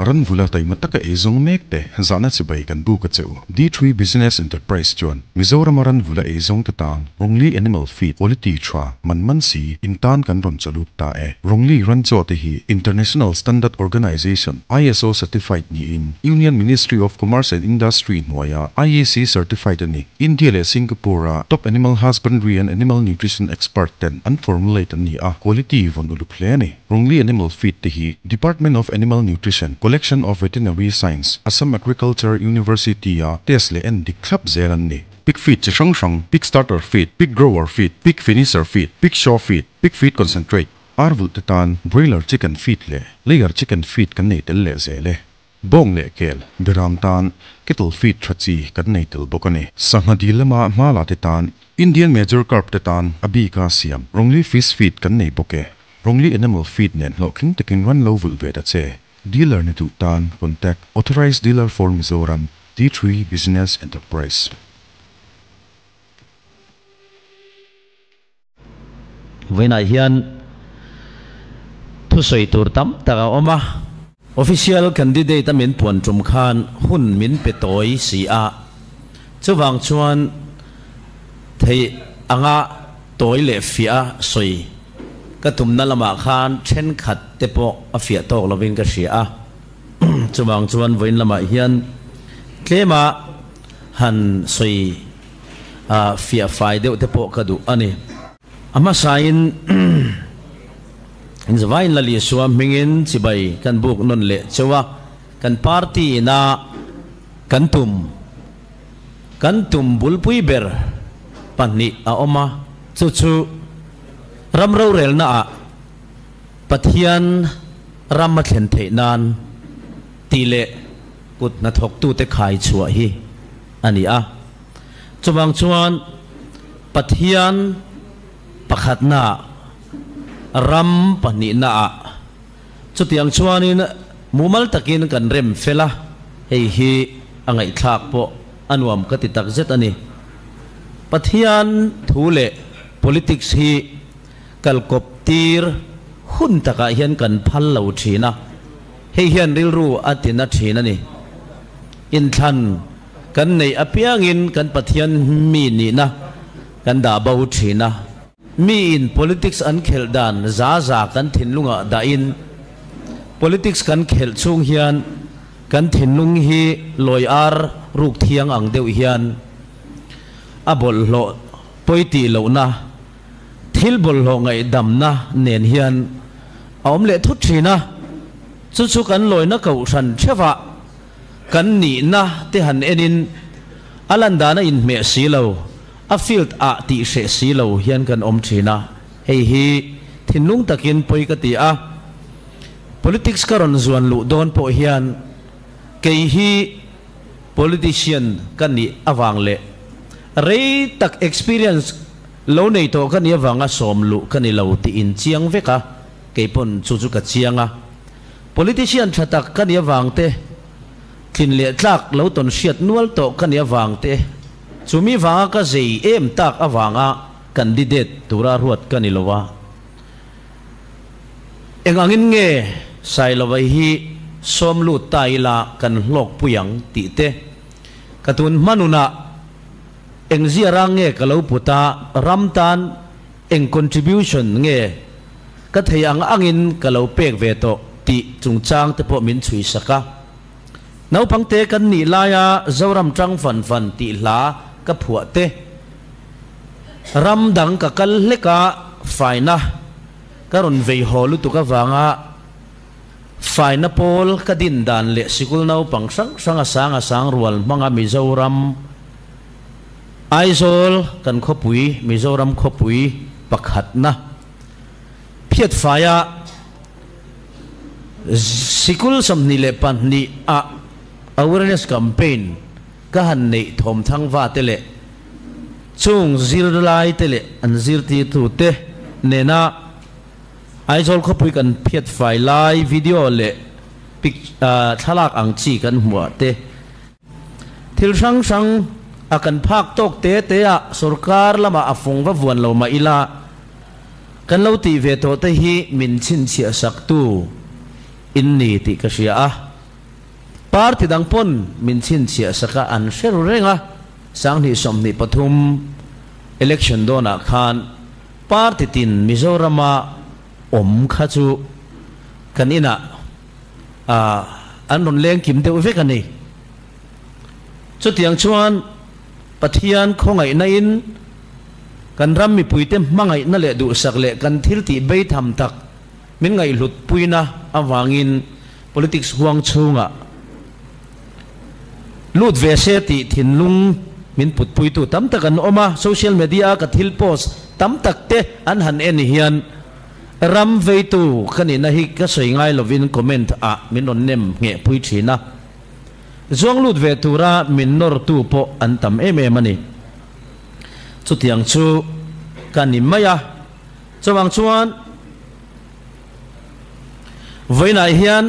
Ranvula taima taka eizawng mek te zahna chibai kan buk a che u. D3 Business Enterprise chuan Mizorama ranvula eizawng te tan Rongli Animal Feed quality tha man man si in tan kan rawn chawlut ta e. Rongli ran chaw te hi International Standard Organization, ISO, certified niin Union Ministry of Commerce and Industry hnuaia IEC certified a ni. India leh Singapore-a top animal husbandry and animal nutrition expert ten an formulate an ni a, quality vawn uluk hle a ni. Rongli Animal Feed te hi Department of Animal Nutrition, Collection of Veterinary Science, Assam Agriculture University-a test leh en dik thlap zel an ni. Pig feed chi hrang hrang, pig starter feed, pig grower feed, pig finisher feed, pig show feed, pig feed concentrate, ar vulh te tan broiler chicken feed leh layer chicken feed kan nei tel leh zel e. Bawng leh kel, beram tan cattle feed tha chi kan nei tel bawk a ni. Sangha dil lama hma la te tan Indian Major Carp te tan a bika siam Rongli Fish Feed kan nei bawk e. Rongli Animal Feed nen hlawhtling takin ran lo vulh ve ta che. Dealer ni duh tan contact Authorized Dealer for Mizoram, D3 Business Enterprise. Vawiinah hian thusawi tur tam tak a awm a. Official candidate a min puan tum khan hun min pe tawi si a, chuvang chuan theih anga tawi leh fiah a sawi ka tumna lamah khan thenkhat te pawh a fiah tawk lovin ka hria a. Chuvang chuan vawiin lamah hian tlema han sawi fiah fai deuh te pawh ka duh a ni. A hmasain Inzavain Lal Isua hmingin chibai kan buk nawn leh cheu a, kan party ina kan tum kan tum bulpui ber pahnih a awm a, chu chu ram rorelnaah Pathian ram a thlen theih nan tih leh kut hnathawktute khai chhuah hi a ni a. Chuvang chuan Pathian pakhatnaah, ram pahnihnaah chutiang chuanin mumal takin kan rem fel a, hei hi a ngaihthlak pawh a nuam ka ti takzet a ni. Pathian thu leh politics hi kalkawp tir hun takah hian kan phal lo thin a, hei hian rilru a tina thin a ni. Inthlan Kan neih apiangin kan Pathian mi nihna kan dah bo thin a. Miin politics an khelh dan za za kan thinlungah dahin politics kan khelh chhung hian kan thinlung hi lawi ar ruk thiang ang deuh hian a bawlhhlawh pawi tih lohna, thil bawlhhlawh ngaihdamna nen hian a awm leh thut thin a. Chu chu kan lawina kohhran theuhah Kan nihna te han enin a lan dan a inhmeh si lo, a field ah tih hreh si lo hian kan awm thin a, hei hi thinlung takin pawi ka ti a. Politics ka rawn zuan luh dawn pawh hian kei hi politician ka nih avang leh rei tak experience lo nei tawh ka nih avanga sawm luh ka ni lo tih inchiang vek a, kei pawn chu chu ka chiang a. Politician tha tak ka nih avang te, tlin leh tlak lo tawn hriat nual tawh ka nih avang te, chumi vanga ka zei em tak avanga candidate tura ruat ka ni lo a. Eng angin nge Sailova hi sawm lut ta ila kan hlawk pui ang tih te, ka tun hmanunah eng ziara nge ka lo put a, ram tan eng contribution nge Ka thei ang angin ka lo pek ve tawh tih chungchang te pawh min chhui sak a. Naupang te kan nih laia Zoram tang fan fan tih hla ka phuah te, ram dang ka kal hlek a faina ka rawn vei haw lutuk avanga faina pawl ka din dan leh sikul naupang hrang hrang a sang a sang rual hmanga Mizoram Aizawl kan khawpui Mizoram khawpui pakhatna Phiat faia sikul 22 ah awareness campaign ka han neih thawmthang va te leh chung zirlai te leh an zirtirtu te nena Aizawl khawpui kan phiat fai lai video leh pic thlalak ang chi kan hmuh ah te Thil hrang hrang a kan phak tawk te te a sorkar lamah a fung va vuan lo mah ila, kan lo tih ve tawh te hi min chhinchhiah sak tu in ni tih ka hria a. Party dang pawn min chhinchhiah sak a an hre ru reng a, 2023 election dawnah khan party tin Mizorama awm kha chu kan inah an rawn leng kim deuh vek a ni. Chutiang chuan Pathian khawngaihna in kan ram mipuite hmangaihna leh duhsak leh kan thil tih beitham tak min ngaihhlut puina avangin politics huang chhungah lut ve se tih thinlung min putpuitu tam tak an awm a, social media a ka thil post tam tak te an han en hian ram veitu ka nihna hi ka sawi ngai lovin comment ah min rawn nem ngheh pui thin a. Zuang lut ve tura min nawrtu pawh an tam em em a ni. Chutiang chu ka ni mai a. Chuvang chuan vawiinah hian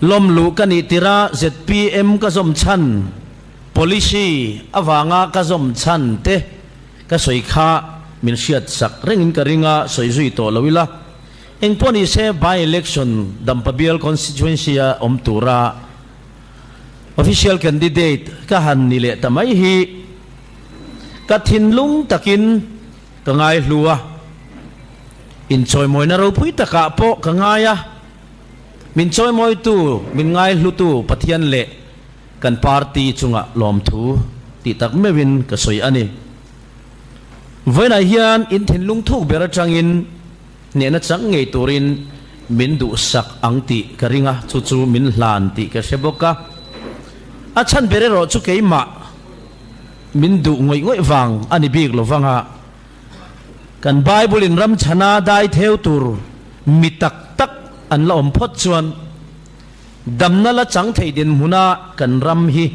lawmluh ka nih tirh a zpm ka zawm chhan, policy avanga ka zawm chhan te ka sawi kha min hriat sak rengin ka ring a, sawi zui tawh lo ila. Engpawh ni se by-election Dampa bial constituency a awm tura official candidate ka han ni leh ta mai hi ka thinlung takin ka ngai hlu a, inchawimawina ropui takah pawh ka ngai a, min chawimawitu, min ngai hlutu Pathian leh kan party chungah lawmthu tih tak meuhin ka sawi a ni. Vawiinah hian in thinlung thuk ber atangin Hnehna chang ngei turin min duhsak ang tih ka ring a, chu chu min hlan tih ka hre bawk a. A chhan ber erawh chu keimah min duh ngawih ngawih vang a ni bik lo vang a, kan Bible in ram chhana dai theu tur mi tak tak an la awm phawt chuan damna la chang thei dinhmuna kan ram hi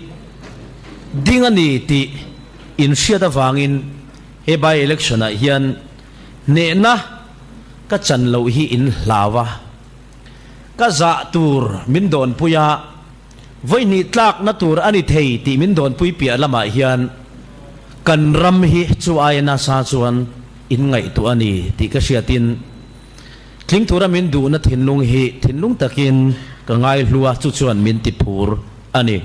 ding a ni tih inhriat avangin he by election ah hian Hnehna ka chan loh hi in hlau a, ka zah tur min dawnpui a, vawihnih tlakna tur a ni thei tih min dawnpui piah lamah hian kan ram hi chu aia nasa chuan in ngaihtuah a ni tih ka hriatin tling tura min duhna thinlung hi thinlung takin ka ngaihlu a, chu chuan min tiphur a ni.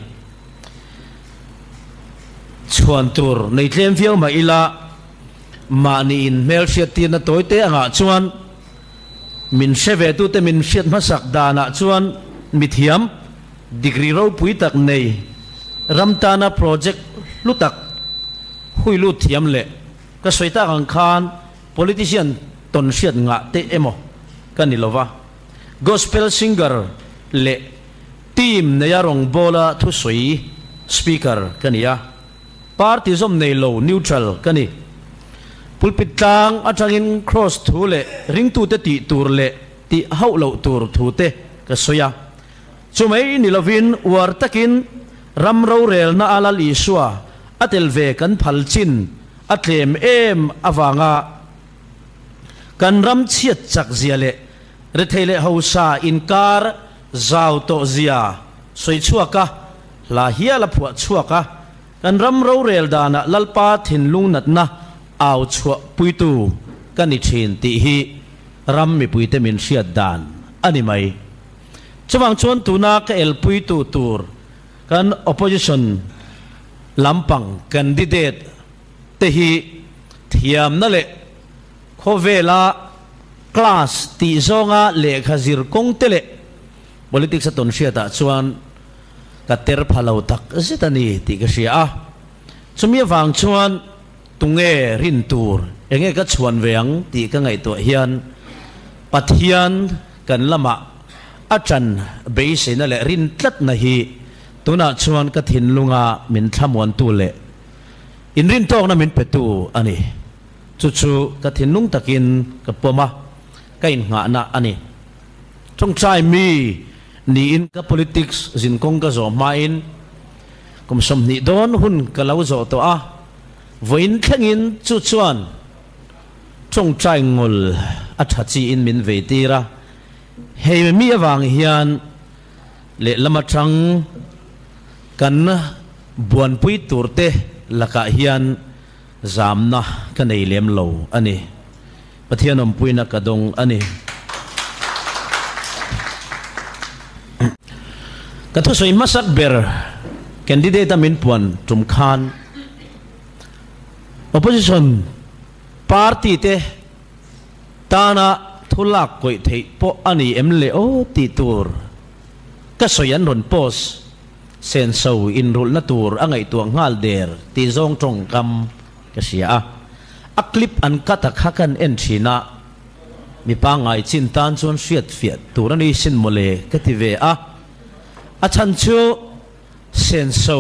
Chhuan tur nei tlem viau mah ila. Mahni in hmelhriattirna tawite angah chuan min hre ve tute min hriat hmasak danah chuan mithiam, degree ropui tak nei, ram tana project hlu tak hui lut thiam leh ka sawi tak ang khan politician tawn hriat ngah te emaw ka ni lova, gospel singer leh team neia rawngbawla thusawi speaker ka ni a. Party zawm nei lo, neutral, ka ni. Pulpit tlang atangin Kross thu leh ringtute tih tur leh tih hauh loh tur thu te ka sawi a. Chumai ni lovin uar takin ram rorelna a Lal Isua a tel ve kan phal chin a tlem em avanga kan ram chhiat chak zia leh rethei leh hausa inkar zau tawh zia sawi chhuak a, Hla hial a phuah chhuak a, kan ram rorel danah Lalpa thinlung natna au chhuah puitu ka ni thin tih hi ram mipuite min hriat dan a ni mai. Chuvang chuan tuna ka elpuitu tur kan opposition lampang candidate te hi thiamna leh khawvela class tih zawnga lehkha zir kawng te leh Politics a tawn hriatah chuan ka ter pha lo tak zet a ni tih ka hria a. Chumi avang chuan tunge rin tur, enge ka chhuan ve ang tih ka ngaihtuah hian Pathian kan lamah a ṭan beiseina leh rin tlatna hi tunah chuan ka thinlunga min thlamuantu leh inrintawkna min petu a ni. Chu chu ka thinlung takin ka pawm a, ka innghahna a ni. Tawngtai mi niin ka politics zinkawng ka zawh hmain kum 20 dawn hun ka lo zawh tawh a, vawiin thlengin chu chuan tawngtai ngawl a tha chiin min vei tir a, hei mi avang hian lehlam atang kan buanpui turte lakah hian zamna ka nei lem lo a ni. Pathian awmpuina ka dawng a ni. Ka thusawi hmasak ber candidate a min puan tum khan opposition party te tana thu lak kawih theih pawh a ni em le aw tih tur ka sawi an rawn post senso inrulhna tur a ngaihtuah nghal der tih zawng tawngkam ka hria a. A clip an cut a kha kan en thin a, mi pangngai chin tan chuan hriat fiah tur a ni sin mawle ka ti ve a. A chhan chu senso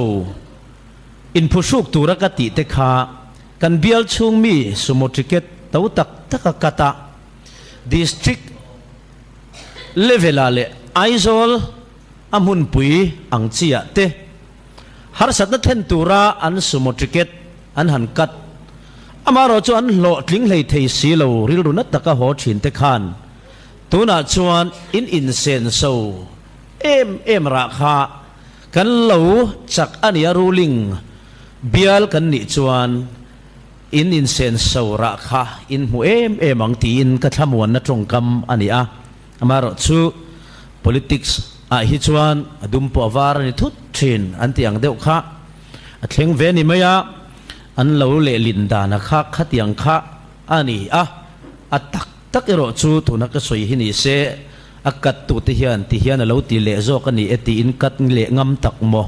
inphuhruk tura ka tih te kha kan bial chhung mi sumo ticket to tak tak a cut a, district level ah leh Aizawl a hmunpui ang chi ah te harsatna thlen tura an sumo ticket an han cut. Amaherawh chu an hlawhtling hlei thei si lo rilru na taka haw thin te khan tunah chuan in insenso em em rah kha kan lo chak a nia ruling bial kan nih chuan in insenso rah kha in hmu em em ang tiin ka thlamuanna tawngkam a ni a. Amaherawh chu politics ah hi chuan a dum pawh a var a ni thut thin an tih ang deuh kha a thleng ve ni mai a, an lo lehlin dana kha khatiang kha a ni a, a tak tak erawh chu tuna ka sawi hi ni se a cut tute hian ti hian a lo ti leh zawk a ni e tiin cut leh ngam tak maw,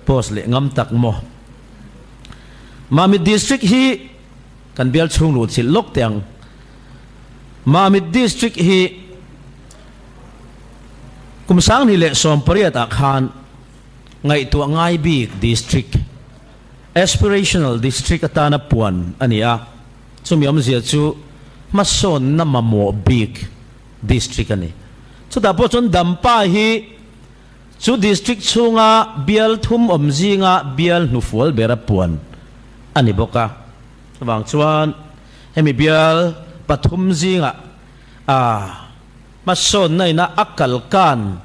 post leh ngam tak maw. Mamit District hi kan bial chhung luh chilh lawk teh ang. Mamit District hi kum 2018 ah khan ngaihtuah ngai bik District, Aspirational District atana puan a ni a, chumi awmzia chu hmasawnna mamawh bik District a ni. Chutah pawh chuan Dampa hi chu District chhunga bial thum awm zinga bial hnufual bera puan a ni bawk a. Chuvang chuan hemi bial pathum zingah a hmasawnna ina a kalkan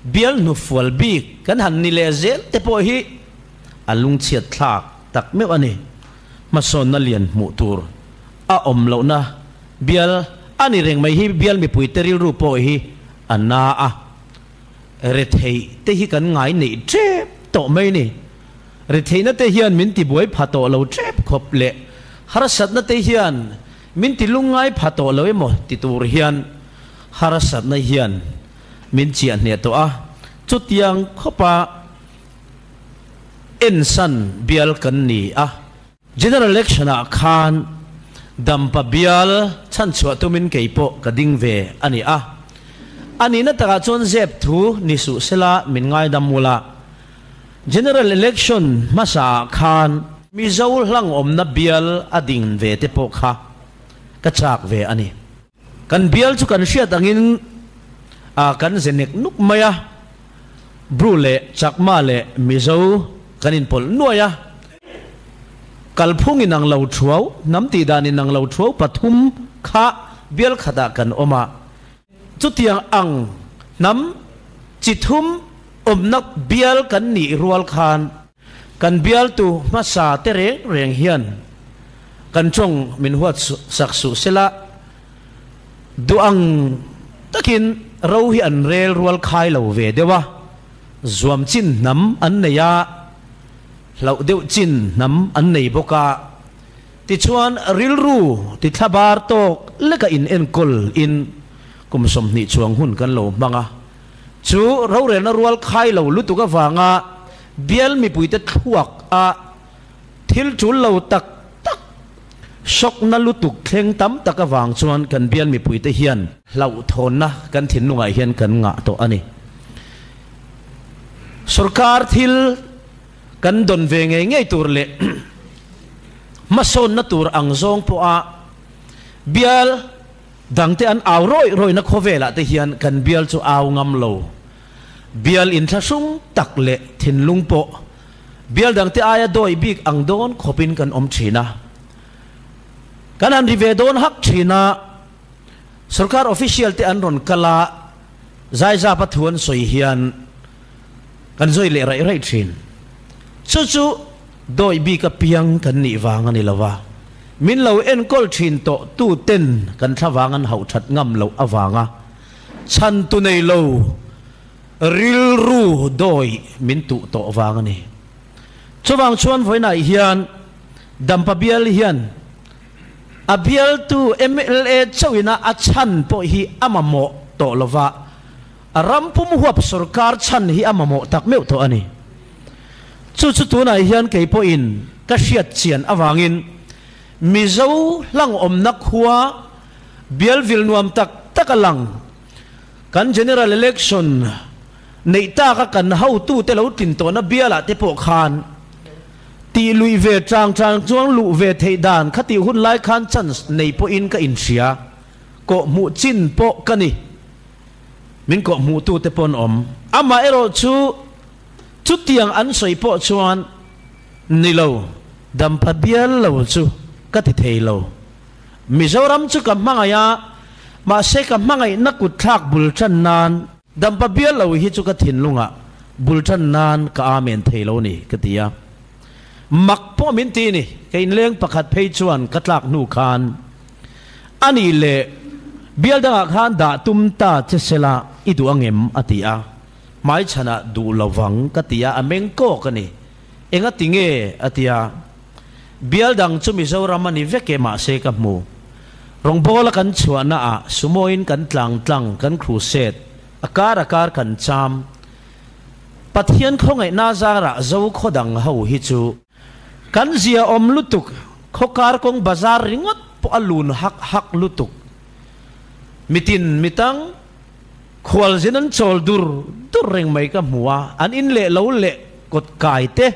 bial hnufual bik kan han ni leh zel te pawh hi a lungchhiat thlak tak meuh a ni. Hmasawnna lian hmuh tur a awm lohna bial a ni reng mai hi bial mipuite rilru pawh hi a na a, retheih te hi kan ngai neih tep tawh mai ni. Retheihna te hian min ti buai pha tawh lo tep khawp leh harsatna te hian min ti lungngai pha tawh lo emaw ti tur hian harsatna hian min chiah hneh tawh a, chutiang khawpa ensan bial kan ni a. General Election ah khan Dampa bial chhanchhuah tumin kei pawh ka ding ve a ni a, a nihna takah chuan zep thu ni suh sela min ngaidam mula. General Election hmasa ah khan Mizo hlang awmna bial a ding ve te pawh kha ka chak ve a ni. Kan bial chu kan hriat angin a kan ze nek nuk mai a, Bru leh Chakma leh Mizo kan inpawlh nuai a, kalphung inang lo thuau, hnam tih dan inang lo thuau pathum kha bial khatah kan awm a, chutiang ang hnam chi thum awmna bial kan nih rual khan Kan bialtu hmasa te reng reng hian kan tawng min huat sak suh sela, duh ang takin ro hi an rel rual khai lo ve deuh a, zuam chin hnam an nei a, hlauh deuh chin hnam an nei bawk a, tichuan rilru ti thlabar tawk leka in enkawl in kum 20 chuang hun kan lo hmang a. Chu rorelna rual khai lo lutuk avanga bial mipuite thluak a thil tul lo tak tak sawkna lutuk thleng tam tak avang chuan kan bial mipuite hian hlauhthawnna kan thinlungah hian kan ngah tawh a ni. Sorkar thil kan dawn ve ngei ngei tur leh hmasawnna tur ang zawng pawha bial Dangte an au rawih rawihna khawvelah te hian kan bial chu au ngam lo. Bial inthlahrung tak leh thinlung pawh bial dangte aia dawi bik ang dawn khawpin kan awm thin a. Kan han ri ve dawn hak thin a, sorkar official te an rawn kal a, zaizapa thu an sawi hian kan zawi leh raih raih thin. Chu chu Dawi bik apiang kan nih vang a ni lo a, min lo enkawl thin tawh tu ten kan thlavang an hauh that ngam loh avanga chhan tu nei lo Rilru dawi min tuh tawh vang a ni. Chuvang chuan vawiinah hian Dampa bial hian a bialtu mla chauhina a chhan pawh hi a mamawh tawh lova, a ram pum huap sorkar chhan hi a mamawh tak meuh tawh a ni. Chu chu tunah hian kei pawhin ka hriat chian avangin Mizo hlangawmna khua bial vil nuam tak tak a lang. Kan General Election neih taka kan hotute lo tlin tawhna bialah te pawh khan tih luih ve chang chang chuan luh ve theih dan kha tih hun lai khan chance nei pawhin ka inhria. Kawhhmuh chin pawh ka ni. Min kawhhmuhtute pawh an awm. Amaherawhchu chutiang an sawi pawh chuan ni lo, dampa bial lo chu ka ti thei lo. Mizoram chu ka hmangaih a, mahse ka hmangaihna kut thlak bul tan nan Dampa bial lo hi chu ka thinlungah bul tan nan ka amen thei lo ni ka ti a. Mak pawh min ti ni, ka inleng pakhat phei chuan ka tlak hnu khan a nih leh bial dangah khan dah tum ta che sela i duh angem a ti a, hmaichhanah duh lovang ka ti a, a meng kawk a ni. Enga ti nge? a ti a. Bial dang chu Mizoram a ni vek e mahse ka hmu. Rawngbawla kan chhuahna ah sumo-in kan tlang tlang, kan crusade, a kar a kar kan cham. Pathian khawngaihna zarah zo khaw dang ho hi chu. Kan zia awm lutuk, khaw kar kawng bazar ringawt pawh a lun hak hak lutuk. Mitin mitang khualzin an chawl dur dur reng mai ka hmu a, an in leh lo leh kawt kai te.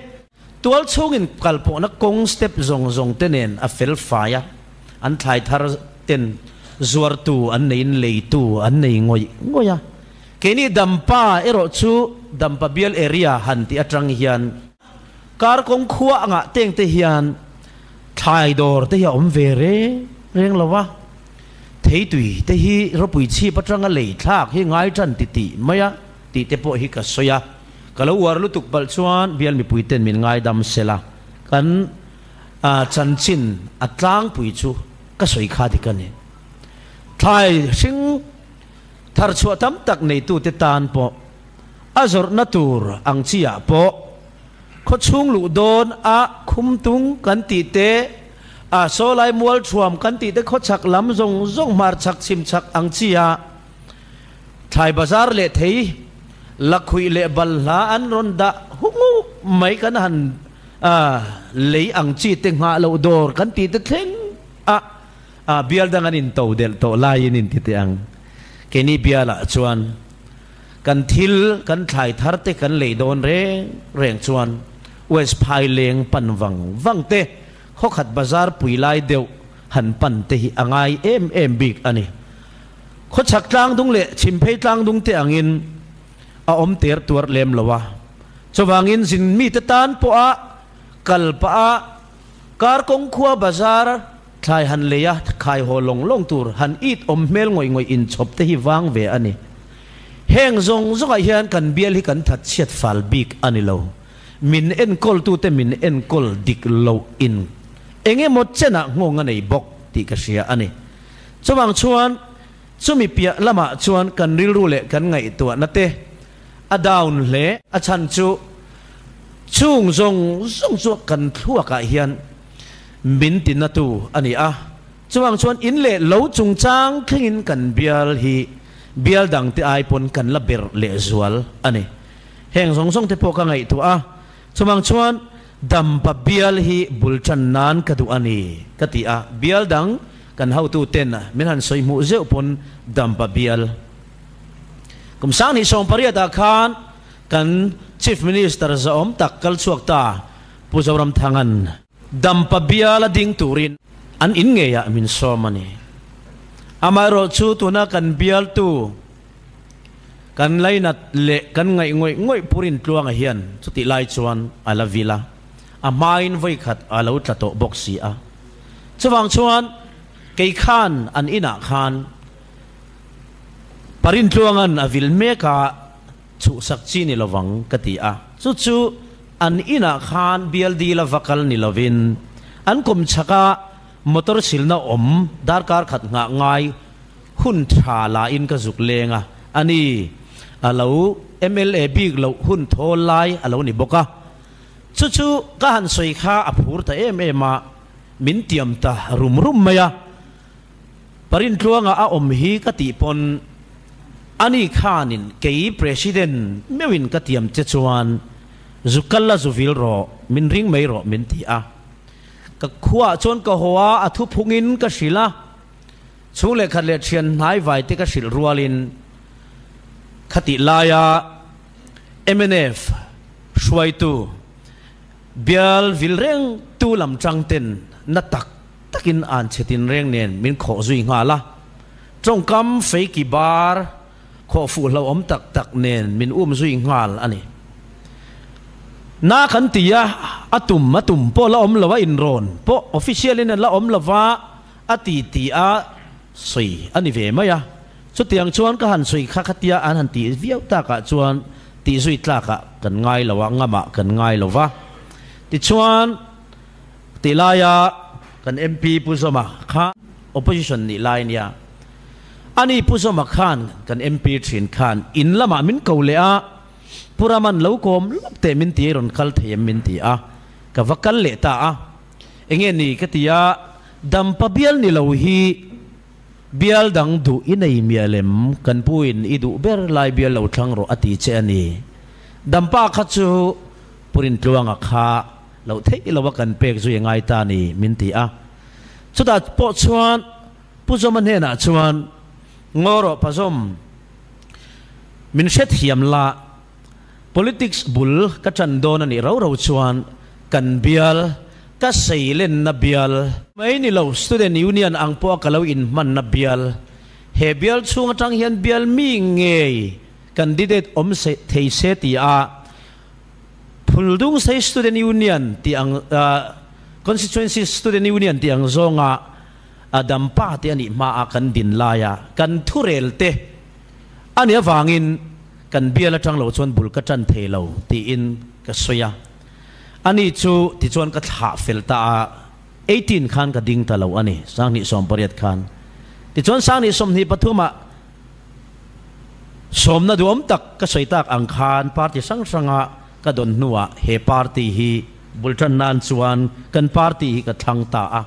Tual chhungin kalpawhna kawng step zawng zawng te nen a fel fai a, an thlai thar ten zuartu an neiin leitu an nei ngawih ngawih a. Keini Dampa erawh chu Dampa bial area han tih atang hian kar kawng khua angah teng te hian thlai dawr te hi a awm ve reng reng lo a, theitui te hi ropui chhip atanga lei thlak hi ngai tan ti tih mai a tih te pawh hi ka sawi a. Ka lo uar lutuk palh chuan bial mipui ten min ngaidam sela, kan chanchin a tlangpui chu ka sawi kha dik a ni. Thlai hring thar chhuah tam tak neitute tan pawh a zawrhna tur ang chi ah pawh khawchhung luh dawn a khumtung kan tih te, a sawlai mual thuam kan tih te khawchhak lam zawng zawng hmarchhak chhimchhak ang chi ah Thlai bazar leh thei lakhuih leh balhla an rawn dah hung mai kan han lei ang chi te nghah loh dawr kan tih te thleng a bial dang an in to delh tawh laiin in ti teh ang. Keini bialah chuan kan thil kan thlai thar te kan lei dawn reng reng chuan West Phaileng pan vang vang te khawkhat bazar pui lai deuh han pan te hi a ngai em em bik a ni. Khawchhak tlangdung leh chhimphei tlangdung te angin a awm ter tuar lem lo a. Chuvangin zin mite tan pawha kal pah a kar kawng khua bazar thlai han lei a khai haw lawng lawng tur han it awm hmel ngawih ngawih inchhawp te hi vang ve a ni. Heng zawng zawngah hian kan bial hi kan that chhiat fal bik a ni lo. Min enkawltute min enkawl dik loh in eng emaw chenah nghawng a nei bawk tih ka hria a ni. Chuvang chuan chumi piah lamah chuan kan rilru leh kan ngaihtuahna te a down hle. A chhan chu chung zawng zawng chu kan thluakah hian min tinatu a ni a. Chuvang chuan in leh lo chungchang thlengin kan bial hi bial dangte ai pawn kan la ber lehzual a ni. Heng zawng zawng te pawh ka ngaihtuah a. Chuvang chuan Dampa bial hi bul tan nan ka duh a ni, ka ti a. Bial dang kan hotu ten min han sawi hmuh zeuh pawn Dampa bial kum 2018 ah khan kan Chief Minister zahawm tak kal chhuak ta Pu Zoramthanga'n Dampa bial a ding turin an in ngeiah min sawm a ni. Amaherawhchu tuna kan bialtu Kan lainat leh kan ngaih ngawih ngawih Purin Tluanga hian chutih lai chuan a la vil a, a hmain vawikhat a lo tla tawh bawk si a. Chuvang chuan kei khan an inah khan Parin Tluanga'n a vil mek a, chhuhsak chi ni lovang ka ti a. Chu chu an inah khan bial dil a va kal ni lovin an kawm chhaka motor silna awm darkar khat nghah ngai Hun tha lain ka zuk leng a, a ni. A lo mla bik loh hun thawl lai a lo ni bawk a. Chu chu ka han sawi kha a phur ta em em a, min tiam ta rum rum mai a. Parintluanga a awm hi ka tih pawn ani khanin kei President meuhin ka tiam che chuan zu kal la zu vil rawh, min ring mai rawh min ti a. Ka khuaah chuan ka haw a, a thuphungin ka hrilh a. Chhung leh khat leh thian hnai vai te ka hrilh rualin khatih laia mnf hruaitu bial vil reng tu lam tang ten na tak takin an chhe tin reng nen min khawh zui nghal a, tawngkam feiki bar khawh fuh hlauhawm tak tak nen min um zui nghal a ni. Na kan ti a, a tum a tum pawh la awm lo a, inrawn pawh official in la awm lo va, A ti ti a sawi a ni ve mai a, chutiang chuan ka han sawi kha khatia an han tih viau takah chuan tih zui tlakah kan ngai lo a, ngamah kan ngai lo va. Tichuan, tih laia kan MP Pu Zawma kha opposition nih lai nia, ani Pu Zawma khan kan MP thin khan in lamah min ko leh a, Pu Raman lo kawm lawk teh min ti, rawn kal thei em min ti a, ka va kal leh ta a. Enge ni ka ti a, Dampa bial ni lo hi bial dang duh i nei mial em? Kan pu in i duh ber lai bial lo thlang rawh a ti che a ni. Dampa kha chu Purintluanga kha loh theih lo a kan pek zui a ngai ta ni min ti a. Chutah pawh chuan Pu Zawma hnenah chuan, Ngaw rawh Pa Zawm, min hrethiam la, Politics bul ka ṭan dawn a nih rau rau chuan kan bial, ka seilenna bial, mai ni lo Student Union ang pawha ka lo inhmanna bial, he bial chhung aṭang hian bial mi ngei candidate awm thei se ti a Phuldungsei Student Union tih ang Constituency Student Union tih ang zawnga Dampa te a nih hmaa kan din laia kan thurel te a nih avangin Kan bial atang lo chuan bul ka tan thei lo tiin ka sawi a, ani chu tichuan ka thlah fel ta a, 18 khan ka ding ta lo a ni, sanghnih 18 khan. Tichuan sanghnih 23 ah sawmna duhawm tak ka sawi tak ang khan party hrang hranga ka dawn hnuah he party hi bul tan nan chuan kan party hi ka thlang ta a,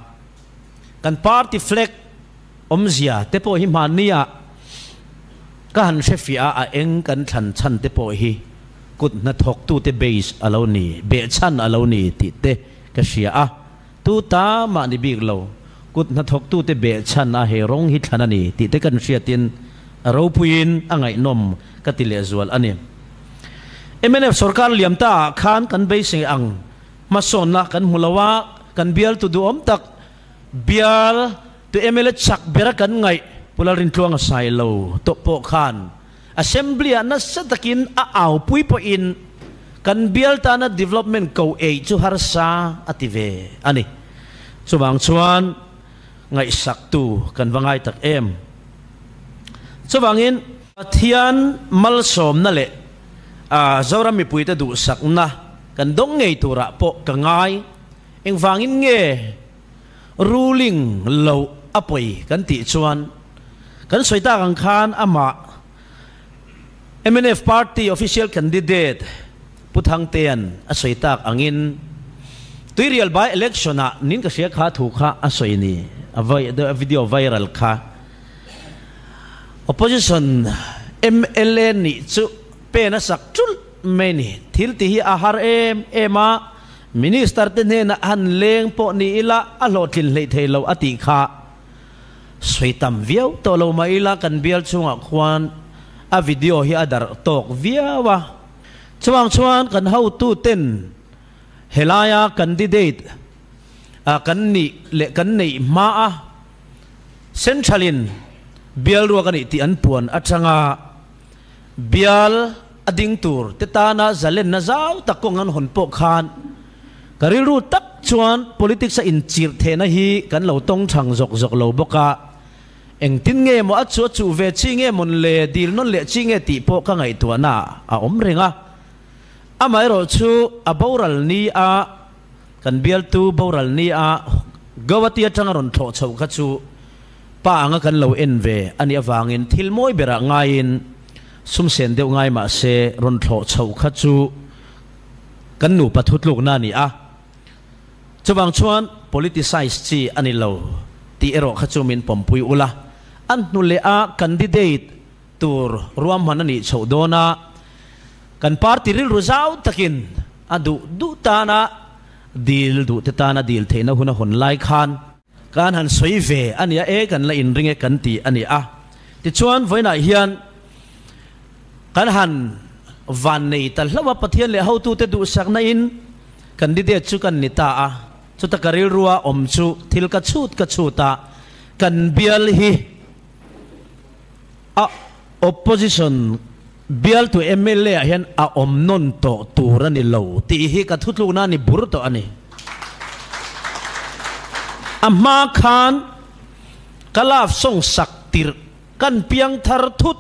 kan party flag Awmzia te pawh hi hmannia ka han hre fiah a, a eng kan thlan chhan te pawh hi kut hnathawktute base a lo ni, behchhan a lo ni tih te ka hria a, tu ta mah ni bik lo, kut hnathawktute behchhan a he rawng hi thlan a ni tih te kan hriatin a ropuiin a ngaihnawm ka ti lehzual a ni. Mnf sorkar liam ta ah khan kan beisei ang hmasawnna kan hmu lo a, kan bialtu duhawm tak Bial tu mla chak bera kan ngaih Pu Lalrintluanga Sailo tawh pawh khan Assembly ah nasa takin a aupui pawhin kan bial tana development ko ei chu harsa a ti ve a ni. Chuvang chuan ngaihsaktu kan va ngai tak em. Chuvangin Pathian malsawmna leh Zoram mipuite duhsakna kan dawng ngei turah pawh ka ngai. Engvangin nge ruling loh a pawi kan tih chuan kan sawi tak ang khan amah mnf party official candidate Pu Thangtea'n a sawi tak angin Tuirial by election ah nin ka hria kha thu kha a sawi ni a video viral kha opposition mla nih chu pen a sak ṭulh mai ni thil ti hi a har em em a. Minister te hnenah han leng pawh ni ila a hlawhtlin hleih thei lo a tih kha sawi tam viau tawh lo mah ila kan bial chhungah khuan a video hi a darh tawk viau a. Chuvang chuan kan hotu ten helaia candidate kan nih leh kan neih hma a Central in bial ruak a nih tih an puan atanga Bial a ding tur te tana zalenna zau tak kawng an hawn pawh khan ka rilru tak chuan politics a inchirh thehna hi kan lo tawng thang zawk zawk lo bawk a, engtin nge maw a chu a chuh ve chi nge mawn le dil nawn leh chi nge tih pawh ka ngaihtuahna a awm reng a. Amaherawh chu a boral ni a kan bialtu boral ni a Guwahati atanga rawn thlawh chhoh kha chu Pa anga kan lo en ve a nih avangin thil mawi berah ngaiin Sum sen deuh ngai mah se rawn thlawh chhoh kha chu kan nupa thutlukna a ni a. Chuvang chuan politicize chi a ni lo tih erawh kha chu min pawmpui ula. A hnu leh a candidate tur ruahman a nih chhoh dawn a, kan party rilru zau takin a duh duh tana dil duh te tana dil theihna hun a hawn lai khan, Kan han sawi ve a nia e, kan la inring e kan ti a ni a. Tichuan vawiinah hian kan han van nei ta hlauh a, Pathian leh hotute duhsakna in candidate chu kan ni ta a. Chuta ka rilrua awm chu thil ka chhut ka chhut a, kan bial hi a opposition bialtu mla ah hian a awm nawn tawh tur a ni lo tih hi ka thutlukna a ni bur tawh a ni. A hma khan ka love song sak tirh kan piang thar thut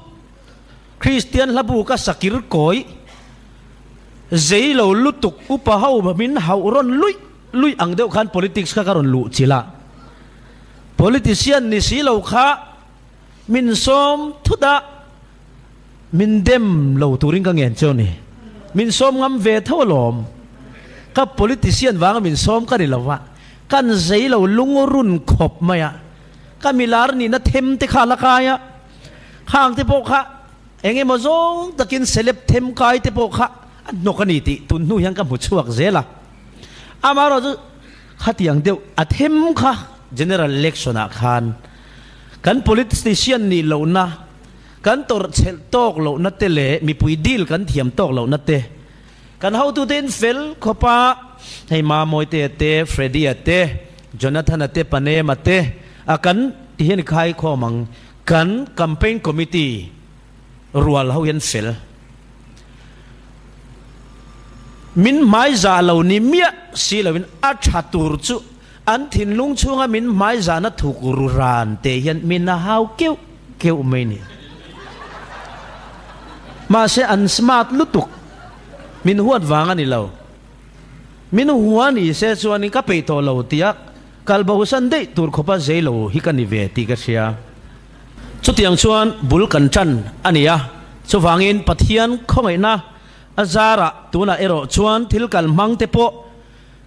Kristian hlabu ka sakir kawi zei lo lutuk upa ho min hauh rawn luih luih ang deuh khan politics kha ka rawn luh chilh a. Politician ni si lo kha Min sawm thut a, min dem lo turin ka ngen cheu ni. Min sawm ngam ve tho alawm. Ka politician vanga min sawm ka ni lo va, kan zei lo lungrun khawp mai a. Ka milar nihna them te kha a la kai a, khang te pawh kha eng emaw zawng takin celeb them kai te pawh kha a hnawk a ni tih tun hnu hian ka hmu chhuak zel a. Amaherawhchu khatiang deuh a them kha general election ah khan Kan politician nih lohna, kan tawrh chhelh tawk lohna te leh mipui deal kan thiam tawk lohna te, kan hotute in fel khawp a, hei Mamawite te, Freddy-a te, Jonathan-a te, Panema te, a kan ti hian i khai khawm ang, kan campaign committee rual ho hian fel. Min hmaizah lo ni miah si loin a tha tur chu An thinlung chhunga min hmaizahna thuk ru ran te hian min a hau keuh keuh mai ni. Mahse an smart lutuk, min huat vang a ni lo. Min hua ni se chuanin ka peih tawh lo tia kal bosan daih tur khawpa zei lo hi ka ni ve tih ka hria. Chutiang chuan bul kan tan a ni a, chuvangin Pathian khawngaihna a zarah tunah erawh chuan thil kal hmang te pawh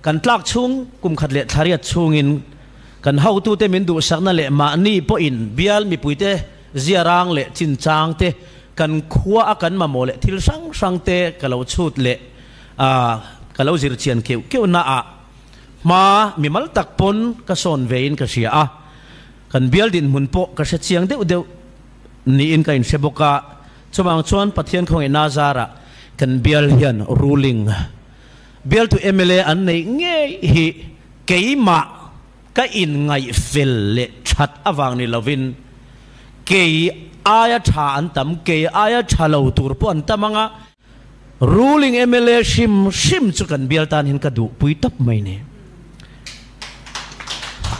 Kan tlak chhung kum khat leh thlariat chhungin kan hotute min duhsakna leh mahni pawhin bial mipuite ziarang leh chinchang te, kan khua a kan mamawh leh thil hrang hrang te ka lo chhut leh ka lo zir chian keuh keuh na ah hma mimal tak pawn ka sawn ve in ka hria a, kan bial dinhmun pawh ka hre chiang deuh deuh niin ka inhre bawk a, chuvang chuan Pathian khawngaihna zarah kan bial hian ruling Bialtu mla an neih ngei hi keimah ka inngaihfel leh that avang ni lovin kei aia tha an tam, kei aia tha lo tur pawh an tam anga ruling mla hrim hrim chu kan bial tan hian ka duhpui tawp mai ni.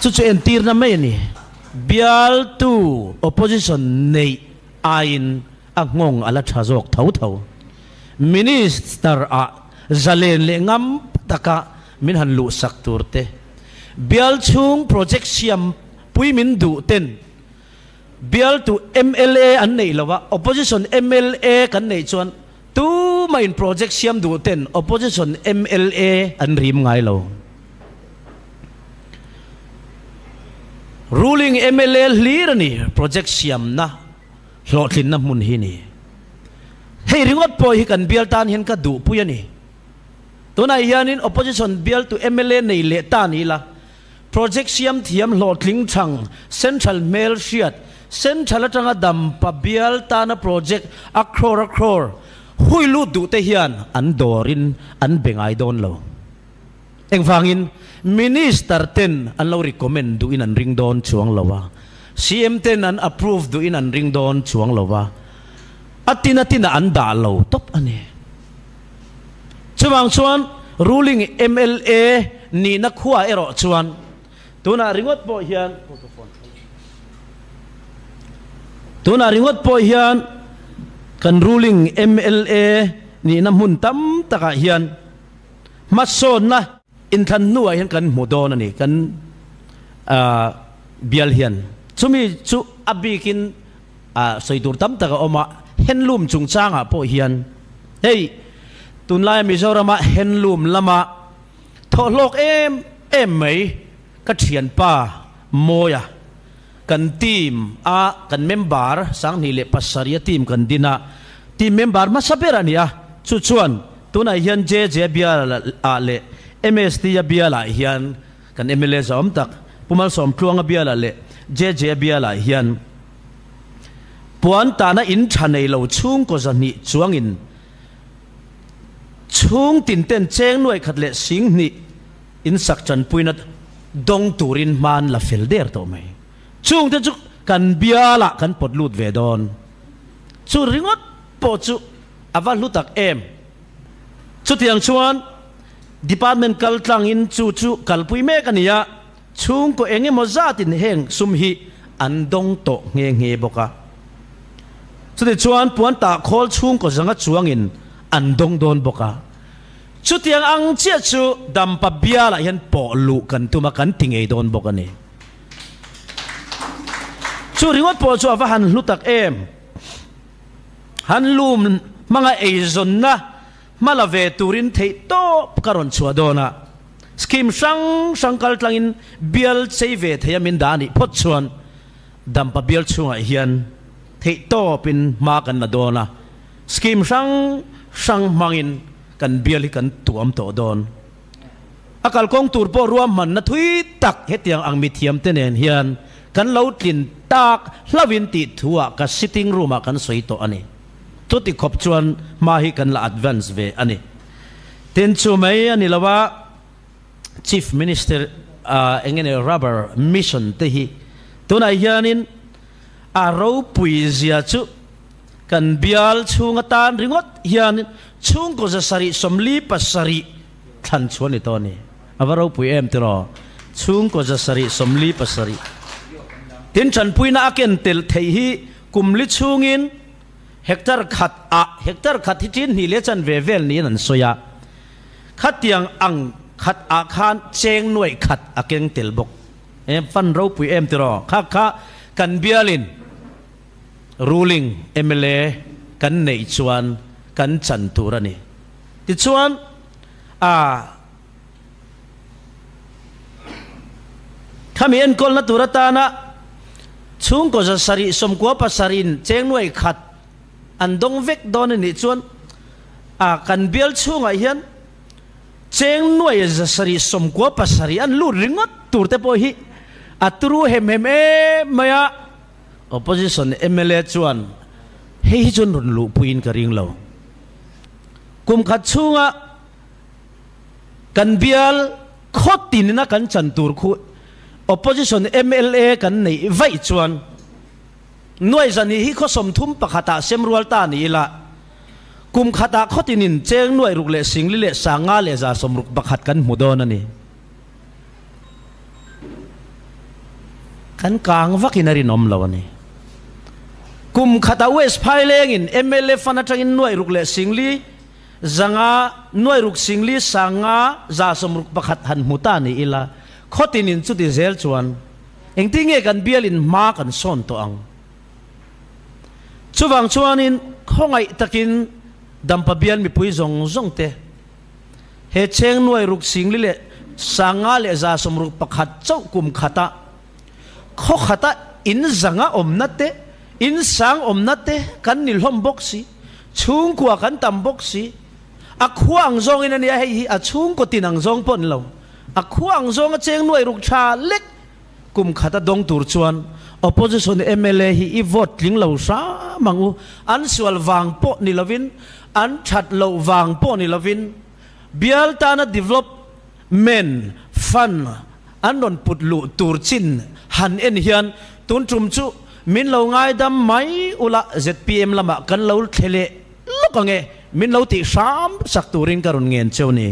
Chu chu entirna mai a ni. Bialtu opposition neih aiin a nghawng a la tha zawk tho tho. Minister ah zalen leh ngam taka min han luhsak tur te, bial chhung project siam pui min duh ten bialtu mla an neih lo a, opposition mla kan neih chuan tumah in project siam duh ten opposition mla an rim ngai lo. Ruling mla hlir a ni project siamna. Hlawhtlinna hmun hi ni. Hei ringawt pawh hi kan bial tan hian ka duhpui a ni. Tunah hianin opposition bialtu mla nei leh ta ni ila, project siam thiam hlawhtling chhang central hmel hriat, central atanga dampa bial tana project a crore a crore hui lut duh te hian an dawrin an be ngai dawn lo. Engvangin Minister ten an lo recommend duhin an ring dawn chuang lo a, CM ten an approve duhin an ring dawn chuang lo a, a tin a tinah an dah lo tawp a ni. Chuvang chuan ruling mla nihna khua erawh chuan tunah ringawt pawh hian tunah ringawt pawh hian kan ruling mla nihna hmun tam takah hian Hmasawnna inthlan hnuah hian kan hmu dawn a ni, kan bial hian. Chumi chu a bikin sawi tur tam tak a awm a. Handloom chungchangah pawh hian hei tunlaia Mizorama handloom lama thawhhlawk em em mai ka thianpa Mawia kan team a kan member 2007 a team kan din a team member hmasa ber a ni a, chu chuan tunah hian JJ bial ah leh MST a bial ah hian kan mla zawm tak Pu Malsawmtluanga bial ah leh JJ a bial ah hian puan tahna in tha nei lo chhungkaw 200 chuangin chhung tin ten cheng nuai khat leh 2000 in sak tanpuina dawng turin hman la fel der tawh mai. Chungte chu kan bialah kan pawt lut ve dawn. Chu ringawt pawh chu a va hlu tak em. Chutiang chuan department kal tlangin chu chu kalpui mek a ni a, chhungkaw eng emaw zatin heng sum hi an dawng tawh nghe nghe bawk a. Chutichuan puan tah khawl chhungkaw zanga chuangin an dawng dawn bawk a. Chutiang ang chiah chu Dampa bialah hian pawh luh kan tum a, kan ti ngei dawn bawk a ni. Chu ringawt pawh chu a va han hlu tak em! Han lum hmanga eizawnna hma la ve turin theih tawp ka rawn chhuah dawn a, scheme hrang hrang kal tlangin bial chei ve thei a min dah a nih phawt chuan Dampa bial chhungah hian theih tawpin hma kan la dawn a, scheme hrang hrang hmangin kan bial hi kan tuam tawh dawn. A kalkawng tur pawh ruahmanna thui tak hetiang ang mithiamte nen hian kan lo tlin tak hlauhin tih thuah ka sitting room ah kan sawi tawh a ni. Chuti khawp chuan hma hi kan la advance ve a ni. Tin chu mai a ni lo a, Chief Minister eng nge rubber mission te hi tunah hianin a ropui zia chu kan bial chhung atan ringawt hian chhungkaw 747 thlan chu a ni tawh a ni. A va ropui em tiraw? Chhungkaw 747. Tin tanpuina a ken tel theih hi kum li chhungin hectare khat ah hectare khat hi tin hnih leh chan ve vel niin an sawi a. Khatiang ang khat ah khan cheng nuaih khat a keng tel bawk. Em fan ropui em tiraw? Kha kha kan bialin ruling mla kan neih chuan kan chan tur a ni. Tichuan a khami enkawlna tur atana chhungkaw 797 in cheng nuai khat an dawng vek dawn a nih chuan a kan bial chhungah hian cheng nuai 797 an lut ringawt tur te pawh hi a turu hem hem em mai a. Opposition mla chuan hei hi chuan rawn luhpuiin ka ring lo. Kum khat chhunga kan bial khaw tinina kan chan tur khu opposition mla kan neih vaih chuan nuai zan hi khaw 31ah sem rual ta ni ila kum khatah khaw tinin cheng nuai ruk leh 40 leh 500 leh 161 kan hmu dawn a ni. Kan kang vakin a rinawm lo a ni. Kum khatah West Phailengin mla fund atangin nuai ruk leh 40 500 nuai ruk 40 500 161 han hmu ta ni ila khaw tinin chuti zel chuan engtin nge kan bialin hma kan sawn tawh ang. Chuvang chuanin khawngaih takin Dampa bial mipui zawng zawng te he cheng nuai ruk 40 leh 500 leh 161 chauh kum khata khaw khata in zanga awmna te in sang awmna te kan ni hlawm bawk si chhungkua kan tam bawk si a khua ang zawngin a nia hei hi a chhungkaw tin ang zawng pawh ni lo a khua ang zawnga cheng nuai ruk tha lek kum khata dawng tur chuan opposition mla hi i vote tling lo hram ang u an sual vang pawh ni lovin an that lo vang pawh ni lovin bial tana development fund an rawn put luh tur chin han en hian tun tum chu min lo ngai dam mai ula ZPM lama kan lo thlele lawk ange min lo tih hram sak turin ka rawn ngen cheu ni.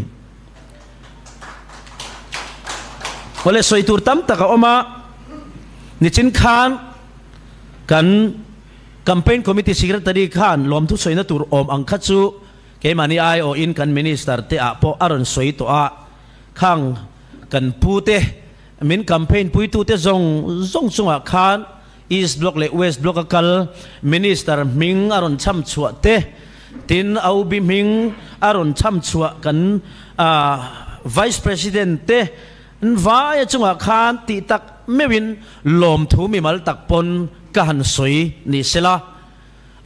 Kawle sawi tur tam tak a awm a, nichin khan kan campaign committee secretary khan lawmthu sawina tur awm ang kha chu keimahni ai aw in kan minister te ah pawh a rawn sawi tawh a, khang kan pu te min campaign puitu te zawng zawng chungah khan. East Block leh West Block a kal Minister hming a rawn chham chhuah te, tin OB hming a rawn chham chhuah kan Vice President te an vaia chungah khan tih tak meuhin lawmthu mimal tak pawn ka han sawi ni sela.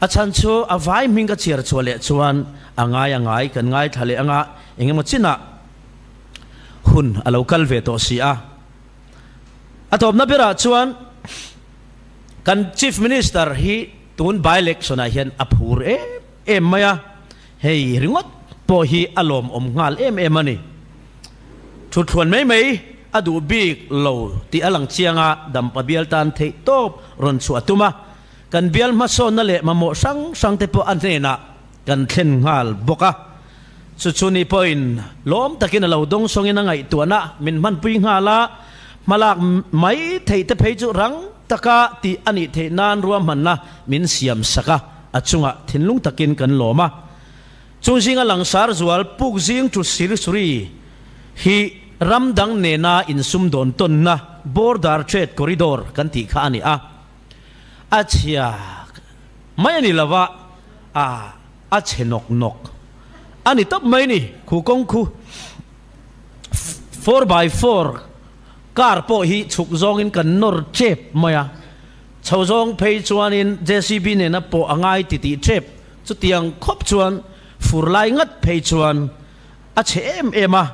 A chhan chu a vai hming ka chhiar chhuah leh chuan a ngai a ngai kan ngaithla leh anga engemaw chinah hun a lo kal ve tawh si a. A tawpna berah chuan kan Chief Minister hi tun by-election ah hian a phur em em mai a, hei ringawt pawh hi a lawmawm nghal em em a ni. Thuthluan mai mai a duh bik lo tih a lang chiang a, Dampa bial tan theih tawp rawn chhuah a tum a, kan bial hmasawnna leh mamawh hrang hrang te pawh a hnenah kan thlen nghal bawk a. Chu chu ni pawhin lawm takin a lo dawng sawngin a ngaihtuahna min hmanpui nghal a, hmalak mai theih te phei chu rang taka tih a nih theih nan ruahmanna min siam sak a, a chungah thinlung takin kan lawm a. Chung zinga langsar zual puk zing chu Sirisuri hi ram dang nena insumdawn tawnna Border Trade Corridor kan tih kha a ni a, a chhia mai a ni lo a, a. A chhe nawk nawk a ni tawp mai ni. Khu kawng khu 4x4 car pawh hi chhuk zawngin kan nawr tep mai a, chho zawng phei chuanin JCB nena pawh a ngai ti tih tep. Chutiang khawp chuan fur lai ngat phei chuan a chhe em em a.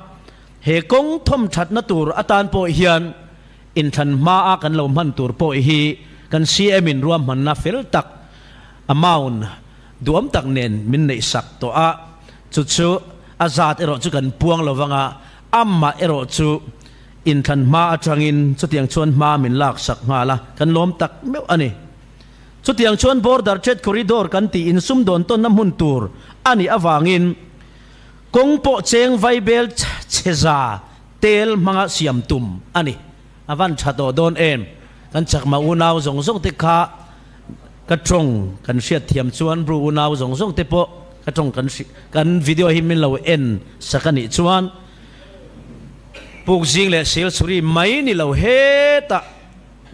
He kawng thawm thatna tur atan pawh hian inthlan hmaa kan lo hman tur pawh hi kan CM in ruahmanna fel tak amount Duam tak nen min neih sak tawh a, chu chu a zat erawh chu kan puang lo vang a, amah erawh chu inthlan hma atangin chutiang chuan hma min lak sak nghal a, kan lawm tak meuh a ni. Chutiang chuan Border Trade Corridor kan tih insumdawn tawnna hmun tur a nih avangin kawng pawh cheng vaibel chhe za tel hmanga siam tum a ni. A van tha tawh dawn em? Kan chakma unau zawng zawng te kha ka tawng kan hriat thiam chuan bru unau zawng zawng te pawh ka tawng kan kan video hi min lo en sak a nih chuan puk zing leh sil chhuri mai ni lo hetah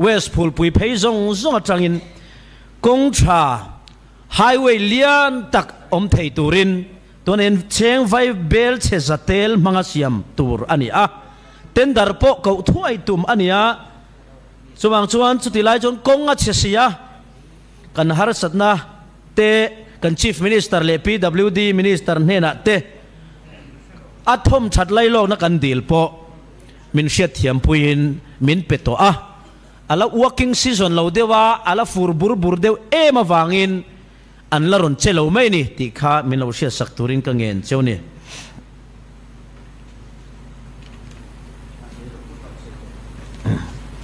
West Phulpui phei zawng zawng atangin kawng tha highway lian tak awm thei turin Tuanin cheng vai bel chhe za tel hmanga siam tur a ni a, tender pawh koh thuai tum a ni a, chuvang chuan chuti lai chuan kawng a chhe si a, kan harsatna te kan Chief Minister leh PWD Minister hnenah te a thawm that lailawkna kan dil pawh min hriatthiam puiin min pe tawh a, a la working season lo deuh a, a la fur bur bur deuh em avangin An la rawn che lo mai ni tih kha min lo hriatsak turin ka ngen cheu ni.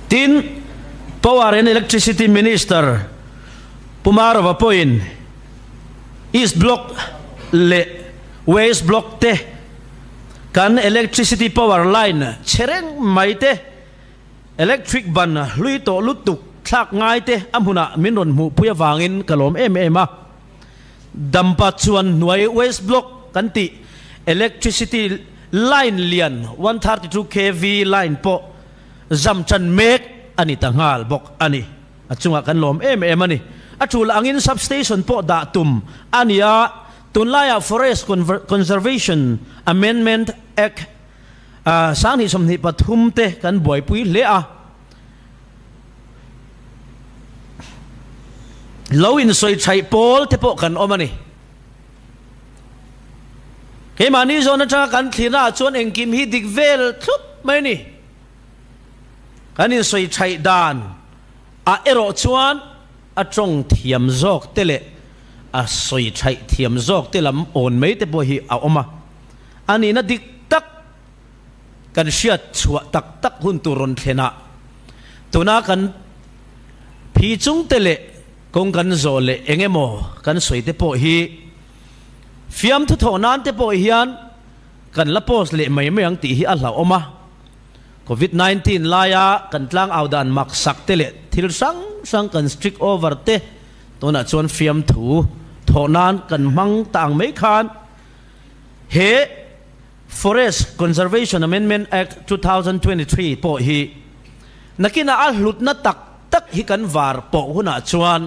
Tin, Power and Electricity Minister Pu Marova pawhin East Block leh West Block te kan electricity power line che reng mai te Electric ban hlui tawh lutuk thlak ngai te a hmunah min rawn hmuhpui avangin ka lawm em em a. Dampa chuan hnuai West Block kan tih electricity line lian 132 kv line pawh zam tan mek a ni ta nghal bawk a ni. A chungah kan lawm em em a ni. A tul angin substation pawh dah tum a ni a, tunlaiah Forest Conservation Amendment Act Sanghnih 23 te kan buaipui hle a. Lo insawi chhaih pawl te pawh kan awm a ni. Keimahni zawn atanga kan thlirnaah chuan engkim hi dik vel thlup mai a ni. Kan insawi chhaih dan ah erawh chuan a tawng thiam zawk te leh a sawi chhaih thiam zawk te lam awn mai te pawh hi a awm a. A nihna dik tak kan hriat chhuah tak tak hun tur rawn thlen ah tuna kan phi chung te leh kawng kan zawh leh eng emaw kan sawi te pawh hi fiamthu thawh nan te pawh hian kan la post leh mai mai ang tih hi a hlauhawm a. Covid 19 laia kan tlang au dan mak sak te leh thil hrang hrang kan strict over te tunah chuan fiamthu thawh nan kan hmang ta ang mai khan He Forest Conservation Amendment Act 2023 pawh hi nakinah a hlutna tak tak hi kan var pawh hunah chuan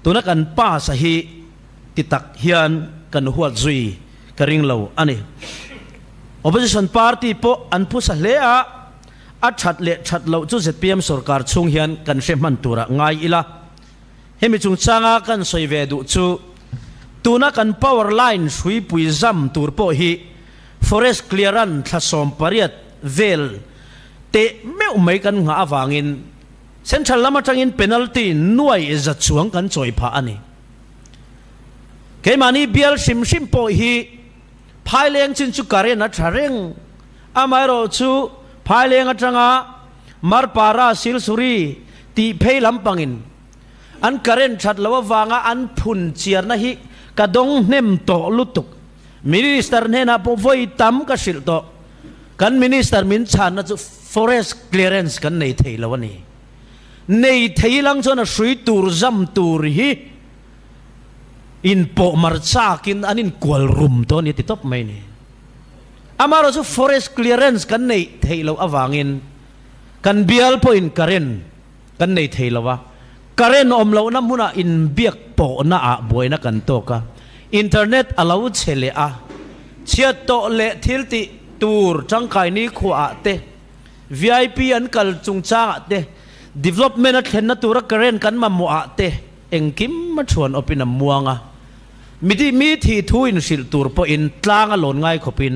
tuna kan pass a hi ti tak hian kan huat zui ka ring lo a ni. Opposition party pawh an phusa hle a, a that leh that loh chu zpm sorkar chhung hian kan hre hman turah ngai ila. Hemi chungchanga kan sawi ve duh chu tuna kan power line hruipui zam tur pawh hi forest clearance thla 18 vel teh meuh mai kan nghah avangin central lam atangin penalty nuai za chuang kan chawi phah a ni. Keimahni bial hrim hrim pawh hi Phaileng chin chu current a tha reng, amaherawhchu Phaileng atanga Marpara Silsuri tih phei lampangin an current that loh avanga an phun chiarna hi ka dawng hnem tawh lutuk. Minister hnenah pawh vawi tam ka hrilh tawh. Kan Minister min chhanna chu forest clearance kan nei thei lo a ni. Nei thei lang chuan a hrui tur zam tur hi inpawh mar chakin an inkual rum tawh a ni a ti tawp mai a ni. Amaherawh chu forest clearance kan neih theih loh avangin kan bial pawhin current kan nei thei lo a, current awm lohna hmunah inbiak pawhna ah buaina kan tawk a, internet a lo chhe leh a, chhiat tawh leh thil tih tur tangkai nikhua ah te, vip an kal chungchang ah te, development a thlenna tura current kan mamawh ah te engkim a thuan awpin a muang a. Midi mi thih thu inhrilh tur pawhin tlang a lawn ngai khawpin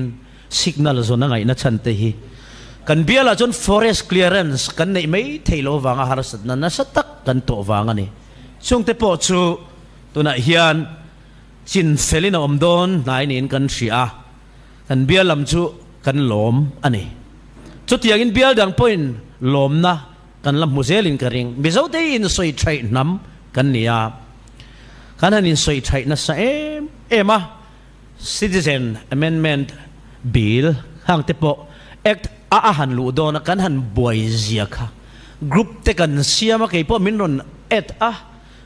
signal zawn a ngaihna chhan te hi kan bialah chuan forest clearance kan neih mai theih loh avanga harsatna nasa tak kan tawh vang a ni. Chungte pawh chu tunah hian chin felin a awm dawn hnai niin kan hria a, kan bial lam chu kan lawm a ni. Chutiangin bial dang pawhin lawmna Kan la hmu zelin ka ring. Mizote hi insawi thaih hnam kan ni a, kan han insawi thaih nasa em em a, Citizen Amendment Bill hang te pawh Act a a han luh dawn a kan han buai zia kha group te kan siam a, kei pawh min rawn add a,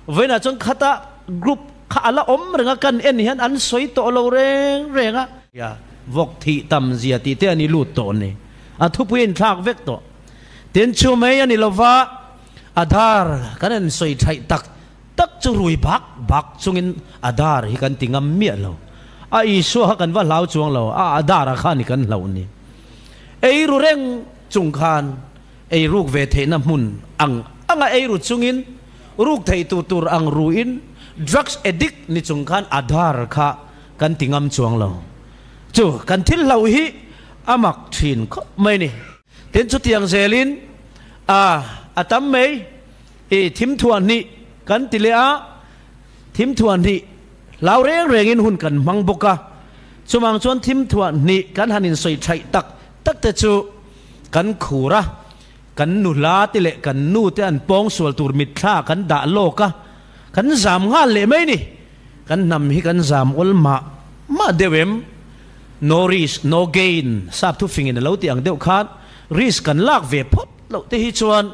vawiinah chuan khata group kha a la awm reng a, kan en hian an sawi tawh lo reng reng a. Vawk thih tam zia tih te an i lut tawh ni, a thupui a inthlak vek tawh. Tin chu mai a ni lova, Adhaar kan en sawi thaih tak tak chu rui bak bak chungin Adhaar hi kan ti ngam miah lo. A Isua kha kan va hlau chuang lo, a Adhaar-a kha ni kan hlauh ni. Ei ru reng chung khan ei ruk ve theihna hmun ang anga ei ru chungin ruk theih tur tur ang ruin drugs addict ni chung khan Adhaar kha kan ti ngam chuang lo. Chu kan thil hlauh hi a mak thin khawp mai ni. Tin chutiang zelin a a tam mai i thimthuah hnih kan ti leh a, thimthuah hnih hlau reng rengin hun kan hmang bawk a, chuvang chuan thimthuah hnih kan han insawi thaih tak tak te chu kan khur a, kan nula te leh kan nu te an pawngsual tur mitthla kan dah lawk a, kan zam nghal leh mai ni. Kan hnam hi kan zam awl mah mah deuh em? No risk, no gain, sap thufingin a lo tih ang deuh khan risk kan lak ve phawt loh te hi chuan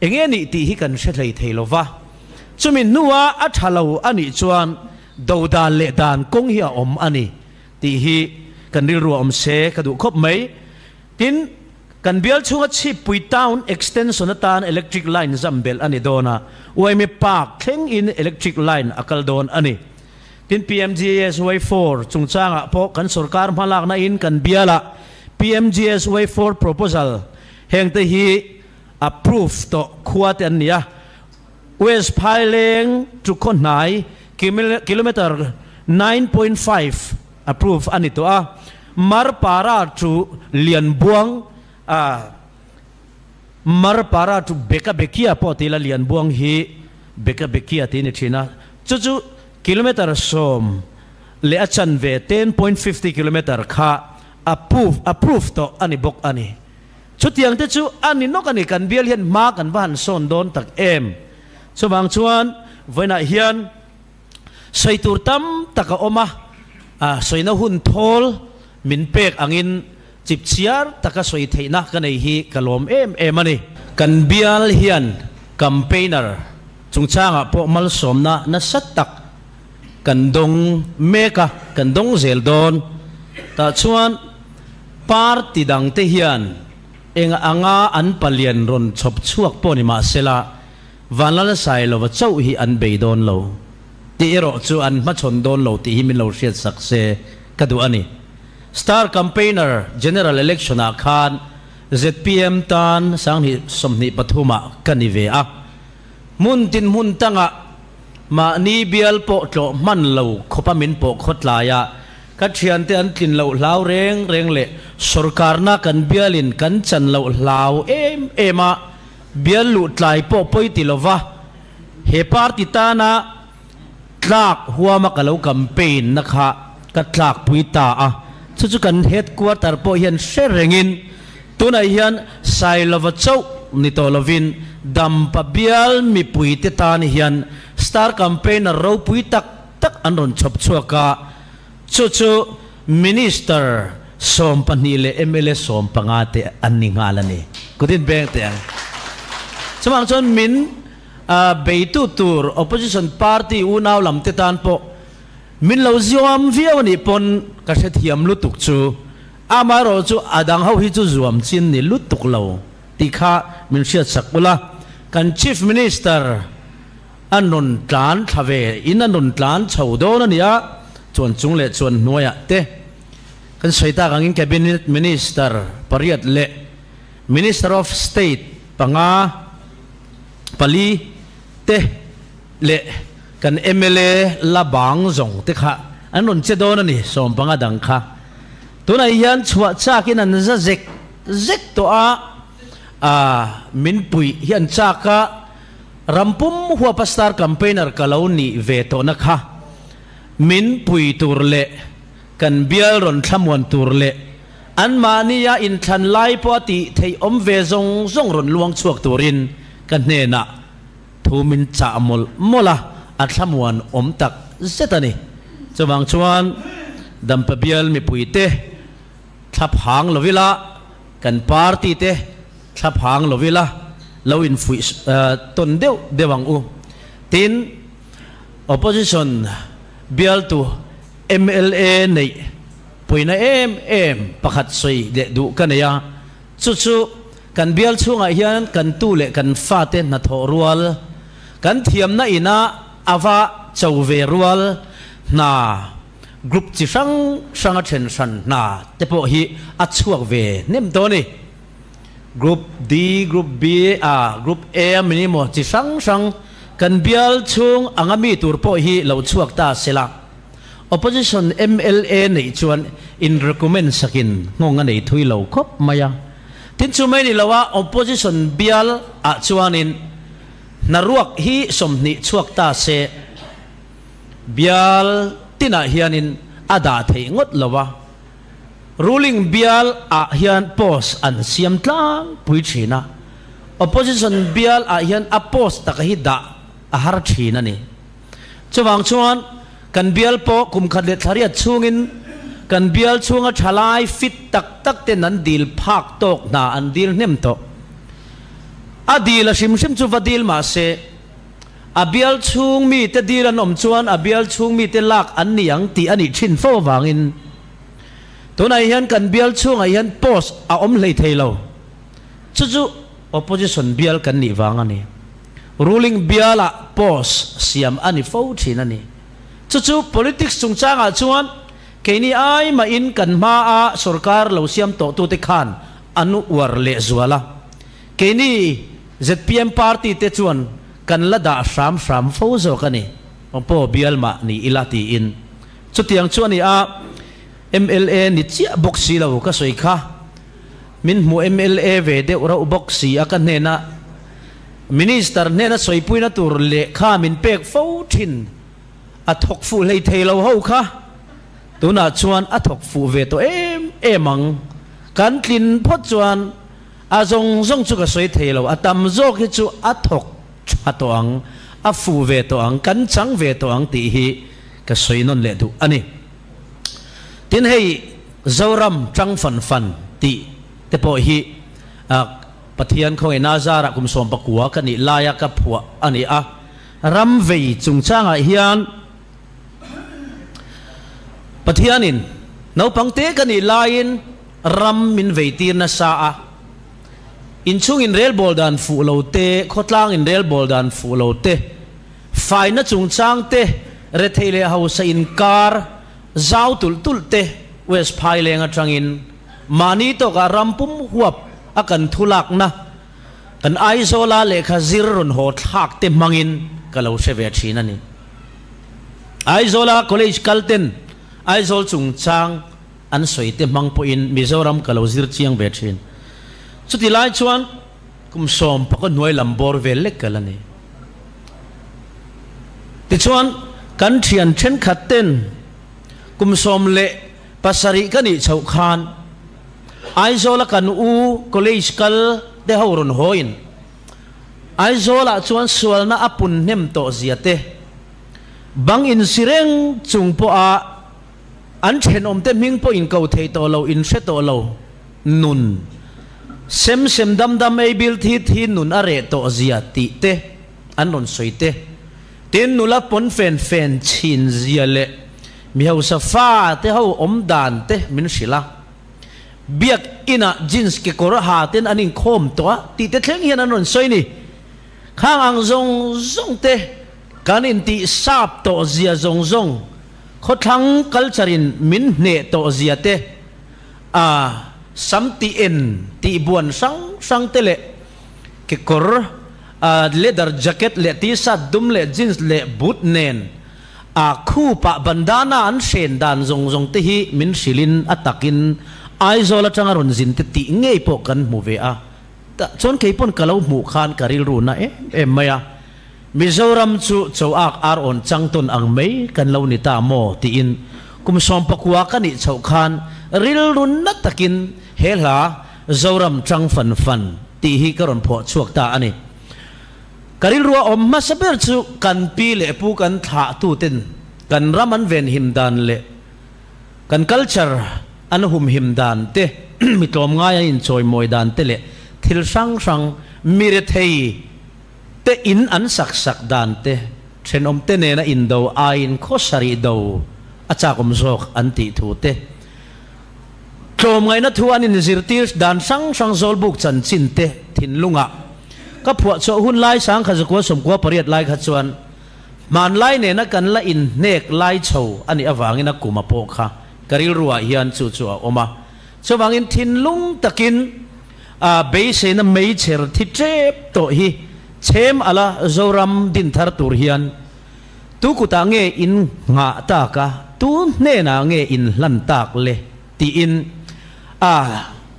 eng nge nih tih hi kan hre hlei thei lo va. Chumi hnua a tha lo a nih chuan do dan leh dan kawng hi a awm a ni tih hi kan rilru a awm se ka duh khawp mai. Tin, kan bial chhunga Chhippui Town Extension atan electric line zam belh a ni dawn a, Uaime Park thleng in electric line a kal dawn a ni. Tin, PMGSY four chungchangah pawh kan sorkar hmalakna in kan bialah PMGSY four proposal hengte hi approve tawh khua te an ni a, West Phaileng to Khawhnai kilometre 9.5 approve a ni tawh a, Marpara to Lianbuang a Marpara to Bekabekia pawh ti ila Lianbuang hi Bekabekia tih a ni thin a, chu chu kilometre sawm leh a chanve 10.50 kilometre kha approve approve tawh a ni bawk a ni. Chutiang te chu a ni nawk a ni, kan bial hian hma kan va han sawn dawn tak em. Chuvang chuan vawiinah hian sawi tur tam tak a awm a, sawina hun thawl min pek angin chipchiar taka sawi theihna ka nei hi ka lawm em em a ni. Kan bial hian campaigner chungchangah pawh malsawmna nasa tak kan dawng mek a, kan dawng zel dawn. Tah chuan party dangte hian. Eng anga an palian rawn chhawp chhuak pawh ni mah sela, Vanlalsailova chauh hi an bei dawn lo tih erawh chu an hmachhawn dawn lo tih hi min lo hriat sak se ka duh a ni. Star Campaigner General Election ah khan zpm tan 2023 ah ka ni ve a, hmun tin hmun tangah mahni bial pawh tlawh hman lo khawpa min pawh khawtlai a, Ka thiante an tlin loh hlau reng reng leh sawrkarna kan bialin kan chan loh hlau em em a, bial luh tlai pawh pawi ti lova he party tana tlak huama ka lo campaign na kha ka tlakpui ta a, chu chu kan headquarter pawh hian hre rengin tunah hian Sailova chauh ni tawh lovin Dampa bial mipuite tan hian star campaigner ropui tak tak an rawn chhawp chhuak a, chu chu Minister 12 leh mla 15 te an ni nghal a ni. Kutin beng teh ang. Chuvang chuan min beitu tur Opposition party unau lam te tan pawh min lo zuam viau a nih pawn ka hrethiam lutuk chu amaherawh chu a dang ho hi chu zuam chin ni lutuk lo tih kha min hriatsak ula. Kan Chief Minister A nun tlan thla ve in a nun tlan chho dawn a nia, chuan chung leh chuan hnuaiah te kan sawi tak angin Cabinet Minister pariat leh Minister of State panga pali te leh kan mla la bang zawng te kha an rawn che dawn a ni, 15 dang kha tunah hian chhuah chakin an za zek zek tawh a, aa min puih hi an chak a. Rampum huapa star campaigner ka lo nih ve tawhna kha min pui tur leh kan bial rawn thlamuan tur leh anmahnia inthlan lai pawh a tih theih awm ve zawng zawng rawn luang chhuak turin ka hnenah thu min chah mawlh mawlh a, a thlamuan awm tak zet a ni. Chuvang chuan Dampa bial mipuite thlaphang lo ila kan party te Thla phang lo ila, lo infuih tawn deuh deuh ang u. Tin, Opposition bialtu mla neih puina em em pakhat sawi leh duh ka nei a, chu chu kan bial chhungah hian kan tu leh kan fate hnathawh rual, kan thiamna ina a va cho ve rual hna group chi hrang hranga then hran hna te pawh hi a chhuak ve hnem dawn a ni. Group D, Group B, A, Group A a mini maw chi hrang hrang kan bial chhung anga mi tur pawh hi lo chhuak ta se la. Opposition mla neih chuan in recommend sakin nghawng a nei thui lo khawp mai a. Tin chu mai ni lo a opposition bial ah chuanin hnaruak hi 20 chhuak ta se bial tinah hianin a dah theih ngawt lo a. Ruling bial ah hian post an siam tlangpui thin a, opposition bial ah hian a post taka hi dah a har thin a ni. Chuvang chuan kan bial pawh kum khat leh thlariat chhungin kan bial chhunga thalai fit tak tak ten an dil phak tawk hna an dil hnem tawh. A dil a hrim hrim chu va dil mah se, a bial chhung mite dil an awm chuan a bial chhung mite lak an ni ang tih a nih thin fo avangin tunah hian kan bial chhungah hian post a awm hlei thei lo. Chu chu opposition bial kan nih vang a ni. Ruling bialah post siam a ni fo thin a ni. Chu chu politics chungchangah chuan keini ai mahin kan hmaa sorkar lo siam tawhtute khan an uar lehzual a. Keini zpm party te chuan kan la dah hram hram fo zawk a ni, Pawh bial mah ni ila tiin. Chutiang chu a ni a, mla ni chiah bawk si lo ka sawi kha. Min hmu mla ve deuh rauh bawk si a ka hnena Minister hnena sawipuina tur lehkha min pek fo thin a thawk fuh hlei thei lo ho kha tunah chuan a thawk fuh ve tawh em em ang. Kan tlin phawt chuan A zawng zawng chu ka sawi thei lo, a tam zawk hi chu a thawk tha tawh ang, a fuh ve tawh ang, kan chang ve tawh ang tih hi ka sawi nawn leh duh a ni. Tin hei Zoram tang fan fan tih te pawh hi Pathian khawngaih Nazarah kum 19 ka nih laia ka phuah a ni a, ram vei chungchangah hian Pathianin naupang te ka nih laiin ram min vei tir nasa a. Inchhung inrelbawl dan fuh lo te, khawtlang inrelbawl dan fuh lo te, faina chungchang te, rethei leh hausa inkar zau tulh tulh te West Phaileng atangin mahni tawkah ram pum huap a kan thu lakna kan Aizawla lehkha zir rawn haw thlak te hmangin ka lo hre ve thin a ni. Aizawla college kal ten Aizawl chungchang an sawi te hmang pawhin Mizoram ka lo zir chiang ve thin. Chuti lai chuan kum sawm pakaw hnuai lam bawr vel lek ka la ni. Tichuan kan thian thenkhat ten kum 17 ka nih chhoh khan Aizawla kan u college kal te ho rawn hawiin Aizawlah chuan sualna a pun hnem tawh zia te, bang insi reng chung pawha an thenawmte hming pawh inko thei tawh lo, inhre tawh lo nun, sem sem dam dam ei bil thi thi nun a reh tawh zia tih te an rawn sawi te. Tin, nula pawn fen fen chhin zia leh mi hausa fa te ho awm dan te min hrilh a. Biak inah jeans kekawr ha ten an inkhawm tawh a tih te thleng hian an rawn sawi ni. Khang ang zawng zawng te kan intih sap tawh zia zawng zawng, khawthlang culture in min hneh tawh zia te, a sam tih en tih buan hrang hrang te leh kekawr, a leather jacket leh t-shirt dum leh jeans leh boot nen a khupah bandana an hren dan zawng zawng te hi min hrilhin a takin Aizawl atanga rawn zin te tih ngei pawh kan hmu ve a, tah chuan kei pawn ka lo hmuh khan ka rilru na em em mai a, Mizoram chu cho ak ar awn chang tawn ang mai kan lo ni ta maw tiin kum 19 ka nih chhoh khan rilru na takin he hla Zoram chang fan fan tih hi ka rawn phuah chhuak ta a ni. Ka rilrua awm hmasa ber chu kan pi leh pu kan thlah tuten kan ram an venhim dan leh kan culture an humhim dan te, mi tlawmngai an inchawimawi dan te leh thil hrang hrang mi rethei te in an sak sak dan te, thenawm te nena indo aiin khaw sarih do a chakawm zawk an tih thu te. Tlawmngaihna thu an inzirtir dan hrang hrang Zawlbuk chanchin te thinlungah ka phuah chhuah hun lai 1998 lai kha chuan hmanlai nena kan la inhnek lai chho a nih avangin a kum a pawh kha ka rilruah hian chu chu a awm a. Chuvangin thinlung takin a beiseina meichher thi tep tawh hi chhem ala Zoram dinthar tur hian Tu kutah nge in nghah tak a, tu hnenah nge in hlan tak le? tiin a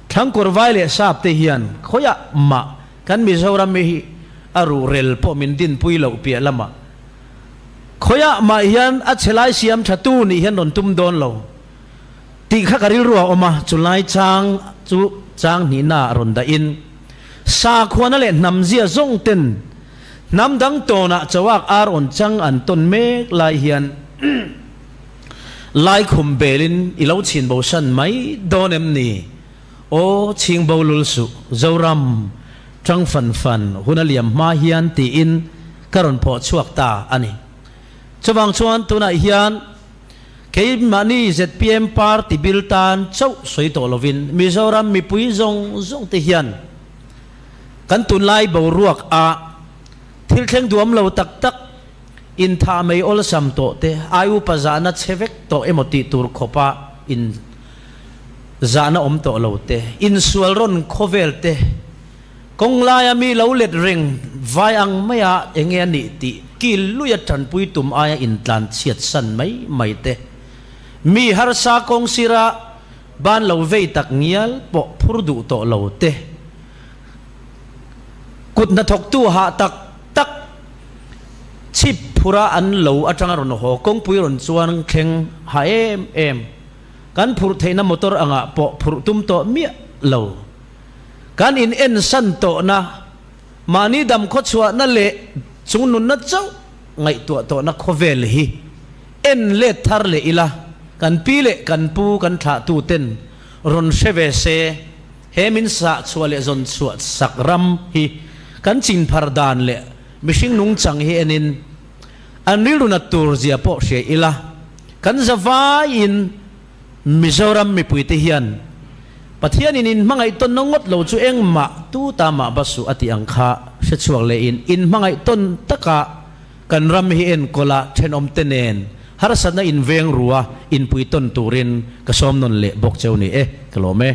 thlangkawr vai leh sap te hian khawiah mah kan Mizoram hi a ruhrel pawh min dinpui loh piah lamah khawiah mah hian a chhe lai siam tha tu nih hian rawn tum dawn lo tih kha ka rilru a awm a, chulai chang chu chang hnihna ah rawn dahin sakhuana leh hnamzia zawng ten Hnam dang tawnah chawak ar awn chang an tawn mek lai hian Laikhum belin i lo chhin bo san mai dawn em ni? Aw chhing bo lul suh, Zoram, tang fan fan hun a liam hma hian tiin ka rawn phawh chhuak ta a ni. Chuvang chuan tunah hian keimahni zpm party bil tan chauh sawi tawh lovin Mizoram mipui zawng zawng te hian Kan tunlai boruak a thil thleng duam lo tak tak, intha mei awlsam tawh te, ai upa zahna chhe vek tawh emaw tih tur khawpa in zahna awm tawh lo te, insual rawn khawvel te, kawng laia mi lo let reng vai ang maia enge a nih tih kil luia tanpui tum aia intlan chhiat san mai mai te, mi harsa kawng sira Ban lo vei tak ngial pawh phur duh tawh lo te. Kut hnathawktu hah tak tak chhip phura an lo atanga rawn haw kawngpui rawn chuan thleng ha em em. Kan phurh theihna motor angah pawh phurh tum tawh miah lo. Kan in en san tawhna, mahni dam khawchhuahna leh chungnunna chauh ngaihtuah tawhna khawvel hi en let thar leh ila, kan pi leh kan pu kan thlahtu ten rawn hre ve se, he min sah chhuah leh zawn chhuah sak ram hi kan chin phar dan leh mihring nungchang hi enin an rilru nat tur zia pawh hria ila, kan zavaiin Mizoram mipuite hian. Pathianin in hmangaih tawn na ngawt lo chu engmah tu ta mah ba suh a tih ang kha hre chhuak leh in in hmangaih tawn taka kan ram hi enkawl a thenawm te nen harsatna in veng rua inpui tawn turin ka sawm nawn leh bawk cheu ni e, ka lawm e.